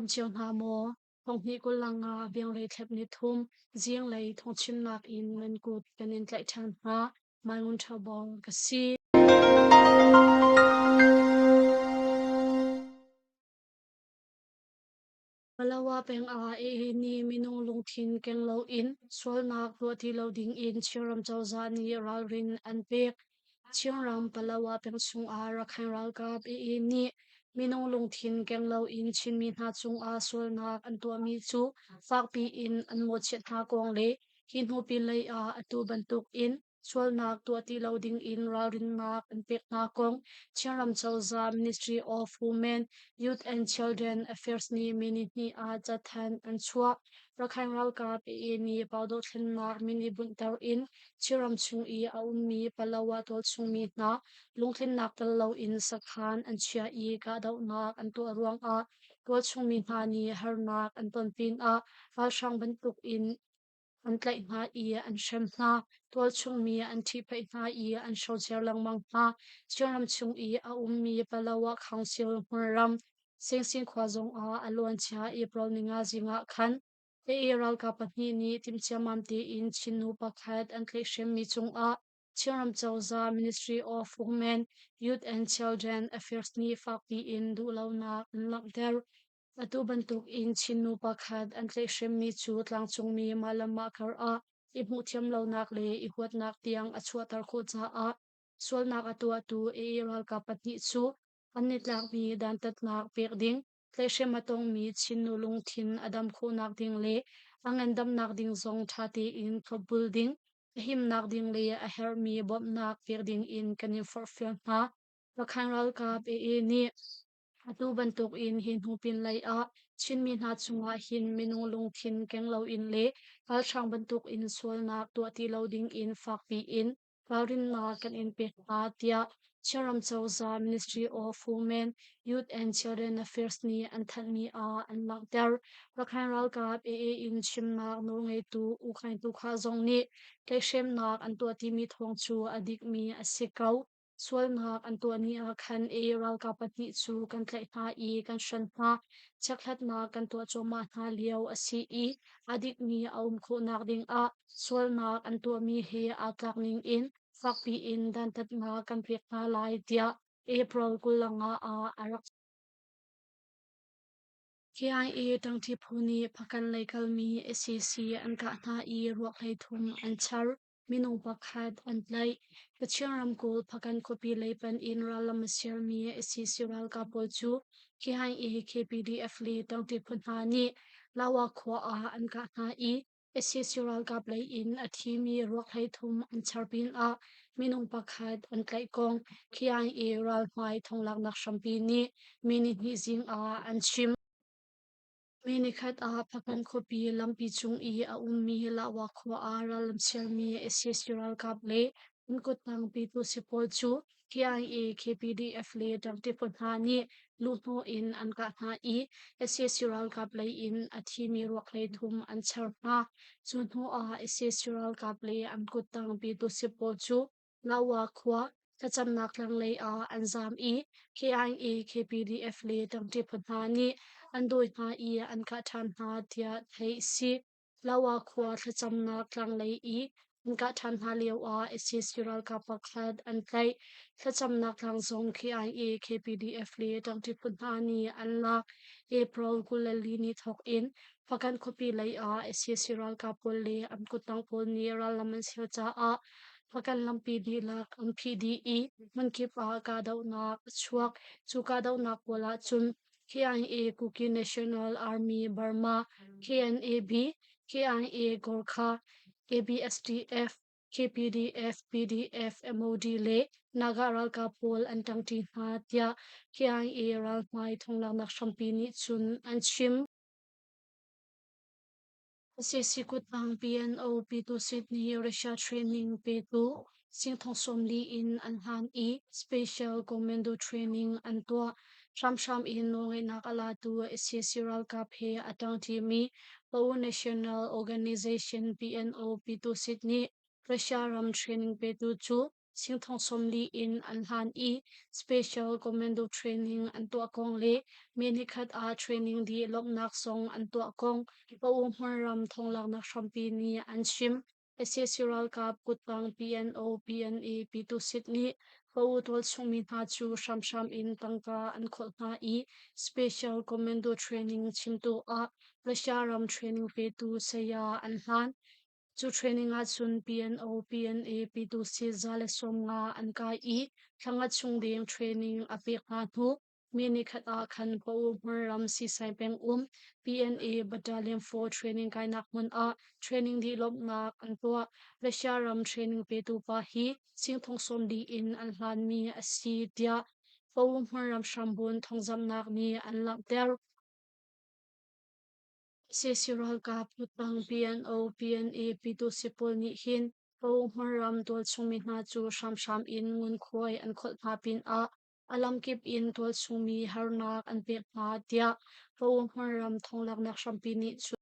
dam cio hna maw? Thonghnih 25 Bianglei thlep ni thum zinglei thawngchimnak in nan kut kan in tlaih ṭhan hna. Mai Ngun Ṭha Bawng ka si. Palawa peng ah AA nih minung lungthin keng loin sualnak tuah ti lo dingin Chinram cozah nih ralrin an pek. Chinram Palawa peng chungah Rakhine ralkap AA nih minung lungthin keng loin Chinmi hna cungah sualnak an tuahmi cu fakpi in an mawhchiat hna kong le hi hnu pinlei ah atu bantukin sualnak tuah ti lo dingin ralrinnak an pek hna kong Chinram cozah Ministry of Women, Youth and Children Affairs nih minute hnih ah cathanh an chuah. Rakhine ralkap AA nih pau dothlennak min i bunhter in Chinram chung i a ummi Palawa tualchungmi hna lungtlinnak tel loin sakhan an chiah i kahdohnak an tuah ruangah tualchungmi hna nih harnak an ton pinah ralhrang bantukin an tlaih hna i an hrem hna. Tualchung mi an ṭhihphaih hna i an hrocer lengmang hna. Chinram chung i a ummi Palawa Council hmunram Singsin khua zongah a luancia April ninga zing ah khan AA ralkap pahnih nih timhciammam tein Chin nu pakhat an tlaihhremmi cungah Chinram cozah Ministry of Women, Youth and Children Affairs nih fakpi in duhlonak an langhter. Atu bantukin Chin nu pakhat an tlaihhremmi cu tlangcungmi mah le mah karah i hmuhthiam lonak le i huatnak tiang a chuahter khawh caah sualnak a tuahtu AA ralkap pahnih cu an i tlakmi dantatnak pek ding, tlaihhrem a tongmi Chin nu lungthin a dam khawhnak ding le a ngandamnak ding zong ṭha tein thlopbul ding, a himnak ding le a herhmi bawmhnak pek ding in kan in forhfial hna. Rakhine ralkap AA nih Atu bantukin hi hnu pinlei ah Chinmi hna cungah hin minung lungthin keng loin le ralhrang bantukin sualnak tuah ti lo dingin fakpi in ralrinnak kan in pek hna, tiah Chinram cozah Ministry of Women, Youth and Children Affairs nih an thanhmi ah an langhter. Rakhine ralkap AA in chimnak nawlngeitu U Khaing Tu Kha zong nih tlaihhremnak an tuah timi thawng cu a dikmi a si ko. Sualnak an tuah ni ah khan e ralkap pahnih cu kan tlaih hna i kan hren hna. Chekhlatnak kan tuah cuahmah hna lio a si i a dikmi a um khawhnak dingah sualnak an tuahmi he aa tlak ningin fakpi in dantatnak kan pek hna lai tiah April 25 ah a rak KIA ṭangṭi phu nih Hpakant lei kalmi sac an kah hna i ruak 33 an char. Minung pakhat an tlaih. Kachin ramkulh Hpakant khuapi lei panh in rallam a sermi sac ralkap pawl cu KIA, KPDF le tangṭi phu hna nih Lawa khua ah an kah hna i sac ralkap lei in a thimi ruak 33 an char pinah minung pakhat an tlaih kong KIA ralhmai thonglaknak hrampi nih mi nihnih zing ah an chim. May nikhat ah Hpakant khuapi lampi cung i a ummi Lahwa khua ah rallam sialmi sac ralkap le an kuttang pitu-si pawl cu KIA, KPDF le ṭangṭi phu hna nih luhhnawh in an kah hna i sac ralkap lei in a thimi ruak 33 an char hna. Cu hnu ah sac ralkap le an kuttang pitu-si pawl cu Lahwa khua thlacamnak tlanglei ah an zaam i KIA, KPDF le ṭangṭi phu hna nih an dawi hna i an kah ṭhan hna tiah theih a si. Lahwa khua thlacamnak tlanglei i an kah ṭhan hna lioah sac ralkap pakhat an tlaih. Thlacamnak tlang zong KIA, KPDF le ṭangṭi phu hna nih an lak. April 24 ni thawk in Hpakant khuapi lei ah sac ralkap pawl le an kuttang pawl nih rallam an ser caah Hpakant lampi dihlak an phih dih i hmunkip ah kahdohnak a chuak. Cu kahdohnak pawl ahcun KIA Kuki National Army Burma, KNAB, KIA Gorkha, ABSDF, KPDF, PDF, MOD le Naga ralkap pawl an ṭangṭi hna tiah KIA ralhmai thonglaknak hrampi nih cun an chim. Sac kuttang PNO Pyitusit nih Russia training petu sing 40 in an hlan i Special Commando Training an tuah. Hramhram in nawlngeihnak a latu sac ralkap he a ṭangṭimi Pau National Organization PNO Pyitusit nih Russia ram training petu cu. Singthong 40 in an hlan i Special Commando Training an tuah kong le May nikhat ah training dih lawmhnak zong an tuah kong Paung hmunram thonglaknak hrampi nih an chim. Sac ralkap kuttang PNO, PNA, Pyitusit nih Pau tualchung mi hna cu hramhram in tangka an kholh hna i Special Commando Training chimtu ah Russia ram training petu saya an hlan. Cu training ahcun PNO, PNA, Pyitusit 150 an kai i thla nga chung deng training a pek hna hnu Mi nikhat ah khan Pau hmunram Sisai pengum PNA Battalion 4 training kainak hmun ah training dih lawmhnak an tuah. Russia ram training petu pa hi singthong 40 in an hlanmi a si tiah Pau hmunram hrambun thawngzamhnak nih an langhter. Sac ralkap kuttang PNO, PNA Pyitusi pawl nih hin Pau hmunram tualchung mi hna cu hramhram in ngunkhuai an kholh hna pinah a lamkip in tualchung mi harnak an pek hna tiah Pau hmunram thonglaknak hrampi nih cun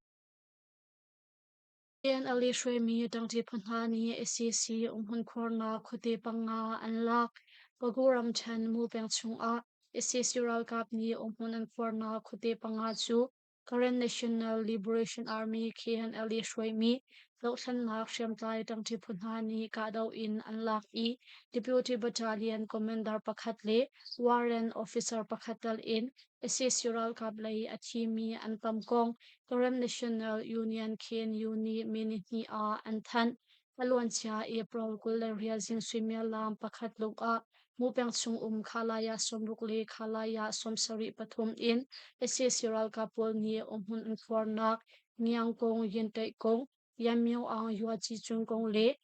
KNLA hruaimi ṭangṭi phu hna nih sac umhmun khuarnak khuate panga an lak. Pagu ramṭhen Mu peng chungah sac ralkap nih umhmun an khuarnak khuate panga cu Karen National Liberation Army KNLA hruaimi dohthlennak hriamtlai ṭangṭi phu hna nih kahdoh in an lak i Deputy Battalion Commander pakhat le Warrant Officer pakhat tal in sac ralkap lei a thimi an tam kong Karen National Union KNU nih May nihnih ah an thanh. A luancia April 28 zing suimilam pakhat luk ah Mupeng chung um Khalaya 60 le Khalaya 70 pathum in sac ralkap pawl nih umhmun an khuarnak Ngiangkong, Yintaih kong, Yanmyo Aung Yuaci Cung kong le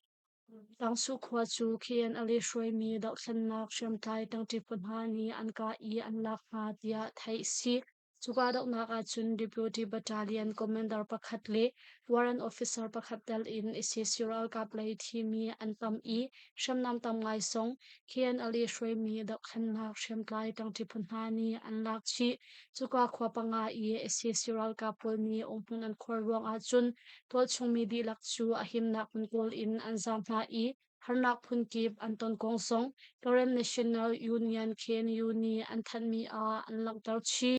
Tangsu khua cu KNLA hruaimi dohthlennak hriamtlai ṭangṭi phu hna nih an kah i an lak hna tiah theih a si. Cu kahdohnak ahcun Deputy Battalion Commander pakhat le Warrant Officer pakhat tel in sac ralkap lei thimi an tam i hriamnam tam ngai zong KNLA hruaimi dohthlennak hriamtlai ṭangṭi phu hna nih an lak chih. Cuka khua panga i sac ralkap pawl nih umhmun an khuar ruang ahcun tualchung mi dihlak cu a himnak hmun kawl in an zaam hna i harnak phunkip an ton kong zong Karen National Union KNU nih an thanhmi ah an langhter chih.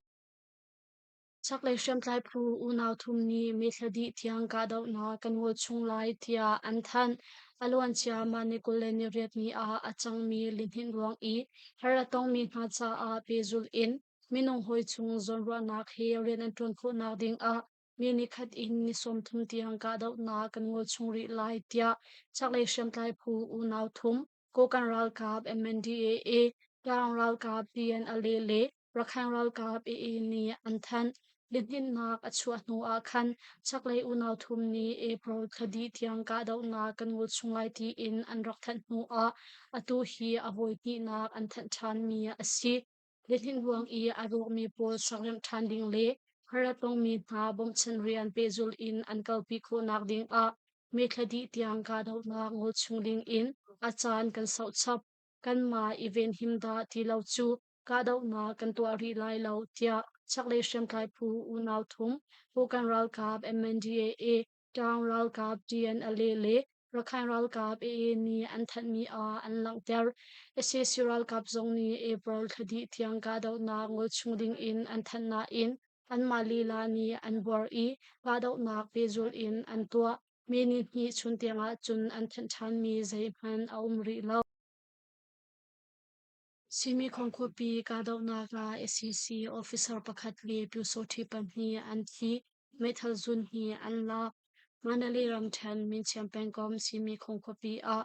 Chaklei hriamtlai phu unau thum nih May thla dih tiang kahdohnak kan ngol chung lai tiah an thanh. A luancia mah ni 28 ni ah a cangmi lihninh ruang i har a tongmi hna caah pehzulh in minung hawi chung zawnruahnak he rian an ṭuan khawhnak ding ah mi nikhat in ni 30 tiang kahdohnak kan ngol chung rih lai tiah chaklei hriamtlai phu unau thum Kokang ralkap MNDAA, Tlang ralkap PNLA le Rakhine ralkap AA nih an thanh. Lihninnak a chuah hnu ah khan chaklei unau thum nih April thla dih tiang kahdohnak kan ngol chung lai tiin an rak thanh hnu ah atu hi a voi hnihnak an thanh ṭhanmi a si. Lihnin ruang i a rawkmi pawl sakremh ṭhan ding le har a tongmi hna bawmhchanh rian pehzulh in an kalpi khawhnak ding ah May thla dih tiang kahdohnak ngol chung ding in a caan kan sauh chap. Kanmah i venhim dah ti lo cu kahdohnak kan tuah rih lai lo tiah chaklei hriamtlai phu unau thum Kokang ralkap MNDAA, Ṭaung ralkap TNLA le Rakhine ralkap AA nih an thanhmi ah an langhter. Sac ralkap zong nih April thla dih tiang kahdohnak ngol chung ding in an thanh nain anmah lila nih an buar i kahdohnak pehzulh in an tuah. Mi ni hnih chun tiang ahcun an thanh ṭhanmi zeihmanh a um rih lo. Simikhong khuapi kahdohnak ah sac officer pakhat le pyusawṭhi pahnih an thi. Meithal zun hi an lak. Mandalay ramṭhen Minchiam pengkomh Simikhong khuapi ah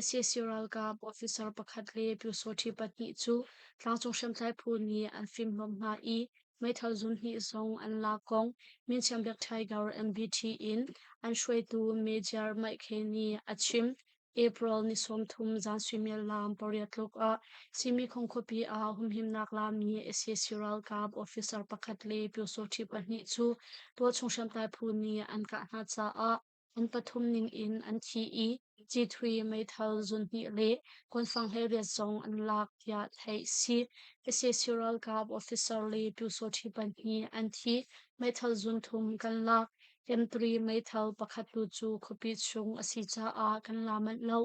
sac ralkap officer pakhat le pyusawṭhi pahnih cu tlangcung hriamtlai phu nih an fimhlawm hna i meithal zun hnih zong an lak kong Minchiam Black Tiger MBT in an hruaitu Major Mike Khe nih a chim. April ni 30 zan suimilam 8 tluk ah Simikhong khuapi ah humhimnak lami sac ralkap officer pakhat le pyusawṭhi pahnih cu tualchung hriamtlai phu nih an kah hna caah an pathum ning in an thi i cithui meithal zunhnih le kuanfang 18 zong an lak tiah theih si. Sac ralkap officer le pyusawṭhi pahnih an thi, meithal zun thum kan lak. M3 meithal pakhat tu cu khuapi chung a si caah kan la manh lo.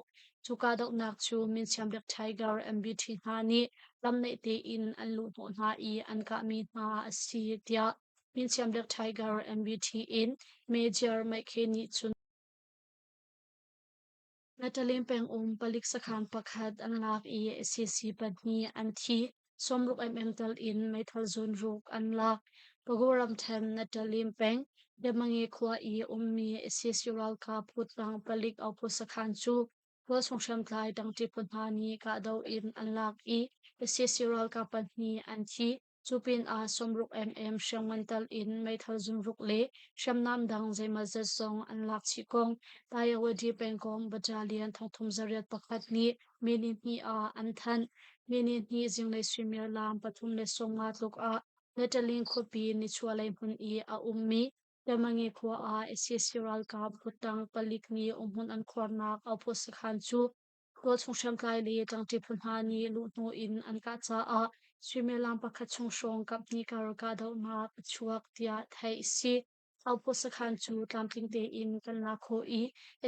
Cu kahdohnak cu Minsiam Black Tiger MBT hna nih lamnaih tein an luhhnawh hna i an kahmi hna a si, tiah Minsiam Black Tiger MBT in Major Maikhe nih cun Nataling pengum palik sakhan pakhat an lak i sac pahnih an thi. 60 mm tal in meithal zunruk an lak. Pago ramthen Natalim peng Demange khua i ummi sac ralkap kuttang palik outpost sakhan cu tualchung hriamtlai tangṭi phu hna nih kahdoh in an lak i sac ralkap pahnih an thi. Cu pinah 60 mm hriamngan tal in meithal zunruk le hriamnam dang zeimawzat zong an lak chih kong Tayawadi pengkomh battalion thongthum zariat pakhat nih May nihnih ah an thanh. May nihnih zinglei suimilam 3:50 tluk ah Nataling khuapi nichuahlei hmun i a ummi Tamangi khua ah sac ralkap kuttang palik nih umhmun an khuarnak outpost sakhan cu Tualchung hriamtlai le tlangṭi phu hna nih luhhnawh in an kah caah suimilam pakhat chung hrawng kaphnih kar kahdohnak a chuak tiah theih a si. Outpost sakhan cu tlamtling tein kan lak khawh i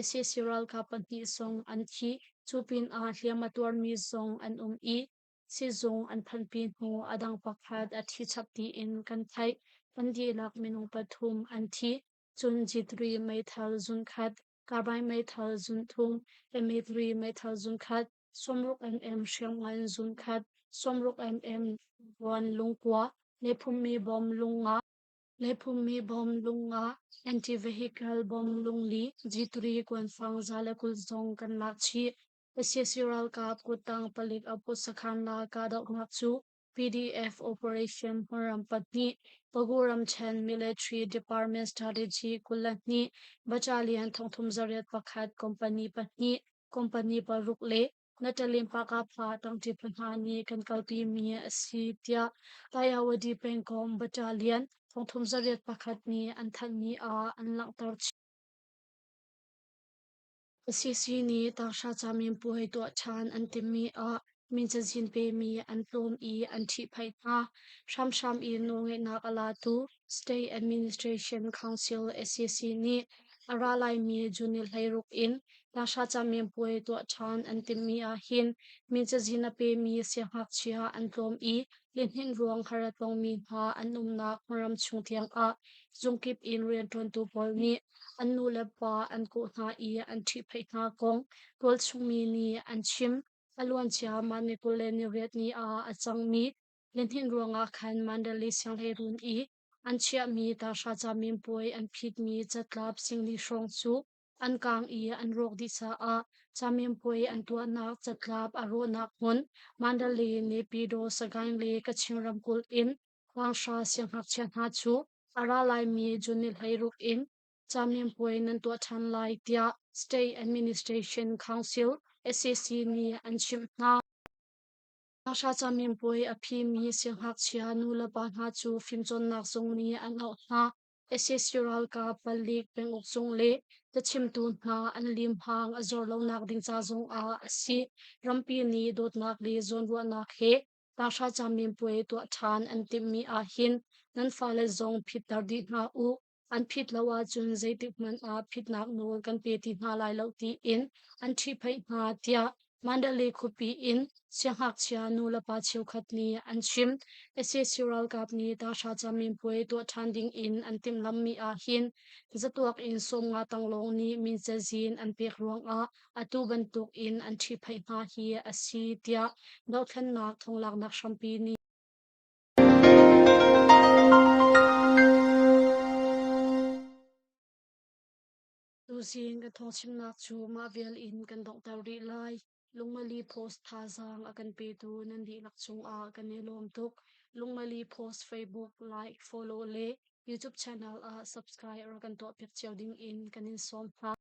sac ralkap pahnih zong an thi. Cu pinah hliam a tuarmi zong an um i sizung an phanhpi hnu a dang pakhat a thi chap tiin kan theih. An dihlak minung pathum an thi. Cun G3 meithal zunkhat Carbine meithal zunthum, M3 meithal zunkhat, 60 mm hriamngan zunkhat, 60 mm ruan lungkua, leiphummi bom lungnga, leiphummi bom lungnga, anti-vehicle bom lungli, G3 kuanfang 120 zong kan lak chih. Sac ralkap kuttang palik a put sakhan la kahdohnak cu PDF Operation Hmunram pahnih, Pagu ramṭhen Military Department Strategy 22, Battalion 31 Company pahnih, Company paruk le Natalim Pakapha ṭangṭi phu hna nih kan kalpimi a si tiah Tayawadi pengkomh Battalion 31 nih an thanhmi ah an langhter chih. Sac nih tanghra caminpuai tuah ṭhan an timhmi ah min cazin pemi an tlawm i an ṭhihphaih hna. Hramhram in nawlngeihnak a latu State Administration Council (SAC) nih a ra laimi June ni 16 in tanghra caminpuai tuah ṭhan an timhmi ahhin min cazin a pemi siangngakchia an tlawm i lihninh ruang har a tongmi hna an umnak hmunram chung tiangah zungkip in rianṭuantu pawl nih an nulepa an kawh hna i an ṭhihphaih hna kong tualchungmi nih an chim. A luancia mah ni 28 ni ah a cangmi lihninh ruangah khan Mandalay sianghleiruun i an chiahmi tanghra caminpuai an phitmi catlap singli hrawng cu an kaang i an rawk dih caah caminpuai an tuahnak catlap a rawhnak hmun Mandalay, Naypyidaw, Sagaing le Kachin ramkulh in Tanghra siangngakchia hna cu a ra laimi June ni 16 in caminpuai nan tuah ṭhan lai tiah State Administration Council SAC nih an chimh hna. Tanghra caminpuai a phimi siangngakchia nulepa hna cu fimcawnnak zung nih an auh hna. Sac ralkap palik penguk zung le cachimtu hna an limhang a zor lonak ding ca zongah a si. Rampi nih dawtnak le zawnruahnak he tanghra caminpuai tuah ṭhan an timhmi ahhin nan fale zong phitter dih hna u. An phit lo ahcun zeitik hmanh ah phitnak nawl kan pe ti hna lai lo tiin an ṭhihphaih hna tiah Mandalay khuapi in siangngakchia nulepa cheukhat nih an chim. Sac ralkap nih tanghra caminpuai tuah ṭhan ding in an timhlamhmi ahhin zatuak in 50 tanglawng nih min cazin an pek ruangah atu bantuk in an ṭhihphaih hna hi a si tiah dohthlennak thonglaknak hrampi nih Tuzing kan thawngchimnak cu mah vial in kan donghter rih lai. Lungmali Post thazaang a kan petu nan dihlak cungah kan i lawm tuk. Lungmali Post Facebook like, follow le YouTube channel ah subscribe rak kan tuahpiak cio ding in kan in sawm hna.